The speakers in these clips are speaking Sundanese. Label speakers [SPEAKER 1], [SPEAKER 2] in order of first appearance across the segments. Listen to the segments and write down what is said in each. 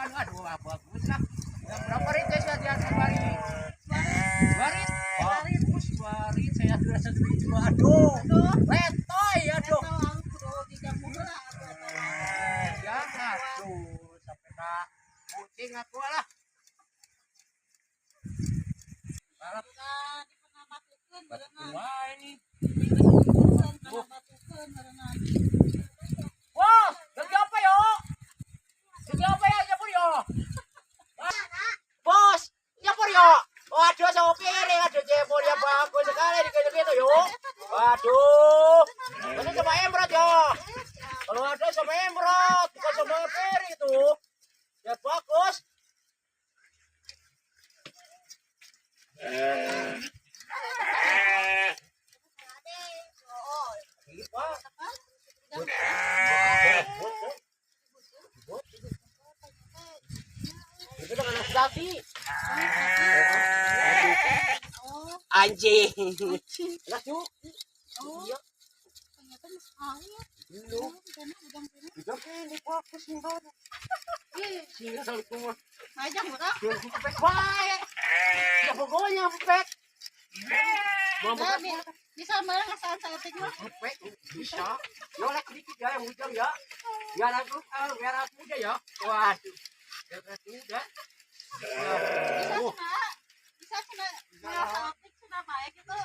[SPEAKER 1] Makan aduh bagus lah. Ya, berapa rit ya saya di kemarin? Dua rit. Bagus, dua rit saya rasa juga. Aduh. Letoy aduh. Ya aduh sampai ka kucing aku lah. Balap wah ini. Wah, lagi apa yo? Lagi apa ya nyapur yo? Bos, nyapur yo. Waduh, sama piring, aduh jempol ya bagus sekali di kayak gitu yo. Waduh, ini sama embrot yo. Kalau ada sama embrot, bukan sama piring itu. Ya bagus. Itu dengan anak sapi. Anjing. Enak yuk. Iya.
[SPEAKER 2] Ternyata sekali ya.
[SPEAKER 1] Belum. Udah ini bagus nih baru. Sini assalamualaikum.
[SPEAKER 2] Ngajak orang.
[SPEAKER 1] Pepek baik. Ya pokoknya pepek. Mau
[SPEAKER 2] Nah, bisa bareng asal saya mah.
[SPEAKER 1] Pepek bisa. Yolek sedikit ya yang ujung ya. Biar aku biar aku muda ya. Waduh. Biar aku muda.
[SPEAKER 2] Bisa cina. Bisa cina. Ngerasa apik cina baik gitu.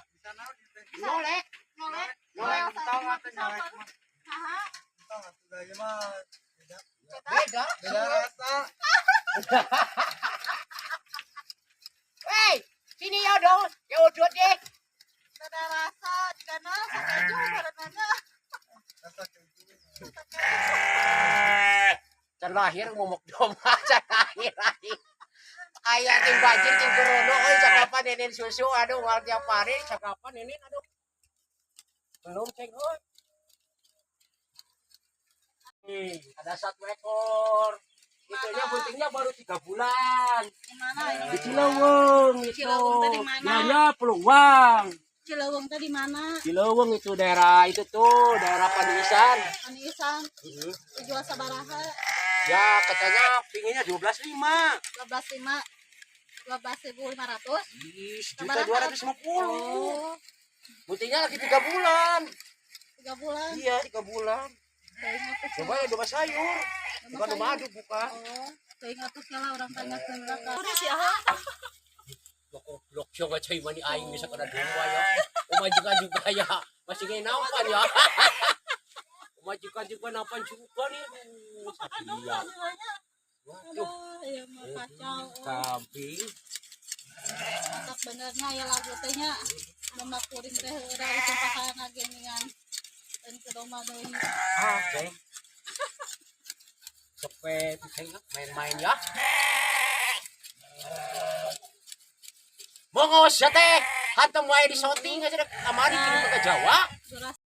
[SPEAKER 1] Yolek.
[SPEAKER 2] Ngolek.
[SPEAKER 1] Ngolek.
[SPEAKER 2] Bisa apa? Haha.
[SPEAKER 1] Beda.
[SPEAKER 3] Beda rasa.
[SPEAKER 1] Hei, sini ya dong. Ya udah deh.
[SPEAKER 2] Beda rasa jika rasa keju barengannya.
[SPEAKER 3] Rasa keju.
[SPEAKER 1] Can lahir ngomong domba, can lahir lagi. Ayah ting banjir ting corona, oi cakapan nenen susu, aduh ngal tiap hari cakapan nenen, aduh. Belum ceng, oi. Nih, ada satu ekor. Itunya buntingnya baru 3 bulan.
[SPEAKER 2] Di mana ini?
[SPEAKER 1] Di Cilewung itu.
[SPEAKER 2] Cilewung tadi mana?
[SPEAKER 1] Ya, ya, Peluang.
[SPEAKER 2] Cilewung tadi mana?
[SPEAKER 1] Cilewung itu daerah itu tuh, daerah Paniisan.
[SPEAKER 2] Paniisan. Dijual sabaraha?
[SPEAKER 1] Ya, katanya pinginnya 12.5.
[SPEAKER 2] 12.5. 12.500.
[SPEAKER 1] Ih, 1.250.000.
[SPEAKER 2] Oh,
[SPEAKER 1] Buntingnya lagi 3 bulan.
[SPEAKER 2] 3 bulan.
[SPEAKER 1] Iya, 3 bulan. Coba ya domba sayur. Bukan domba adu, bukan.
[SPEAKER 2] Oh, teuing atuh lah orang tanya heula ka. Udah sih ah.
[SPEAKER 1] Blok siya nga chay mani aing bisa kana domba ya. Umajikan juga ya. Masih ngayon nampan ya. Umajikan juga nampan juga nih. Aduh, sakia. Waduh.
[SPEAKER 2] Aduh, ieu mah kacau.
[SPEAKER 1] Kambing.
[SPEAKER 2] Mantap benernya ya lagu teh nya. Domba kuring teh heula itu pakana geningan. Dan ke domba deui.
[SPEAKER 1] Ah, ceng. Sampai main-main ya. Mongos ya teh. Hantem wae di shooting aja kamari kirim ke Jawa.
[SPEAKER 2] Durasi.